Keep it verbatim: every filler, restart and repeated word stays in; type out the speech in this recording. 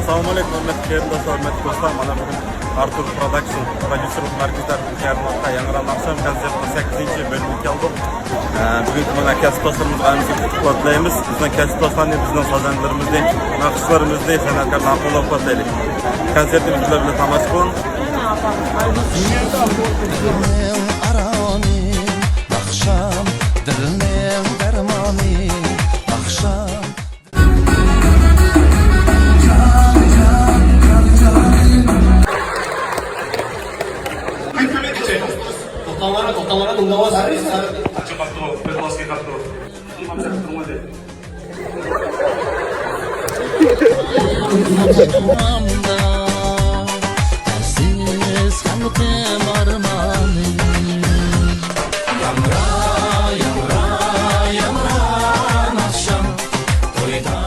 ئەسسالامۇئەلەيكۇم، ھۆرمەتلىك قېرىنداشلار، ھۆرمەتلىك دوستلار. مانا بۈگۈن ئارتۇر پروداكشن پروديۇسېرلىق مەركىزىدە تەييارلانغان ياڭرا ناخشام كونسېرتىنىڭ سەككىزىنچى بۆلۈمىگە كەلدۇق. ئە، بۈگۈنكى مانا كەسىپداشلىرىمىزغا ھەممىسىگە ئۇتۇقلار تىلەيمىز. بىزنىڭ كەسىپداشلارنى، بىزنىڭ سازەندىلىرىمىزنى، ناخشىچىلىرىمىزنى، سەنئەتكارلارنى قوللاپ قۇۋۋەتلەيلى. كونسېرتنى بىز بىلەن بىللە تاماشا قىلىڭ. دىلنىڭ ئارامى ناخشام، دىلنىڭ دەرمانى ناخشام. توختاڭلار، توختاڭلار، توختاڭلار. قاچا قاپتۇ، بىر پاسكا قاپتۇ. ئەزىز خەلقىم ئارمانى. ياڭرا، ياڭرا، ياڭرا ناخشام تويدا.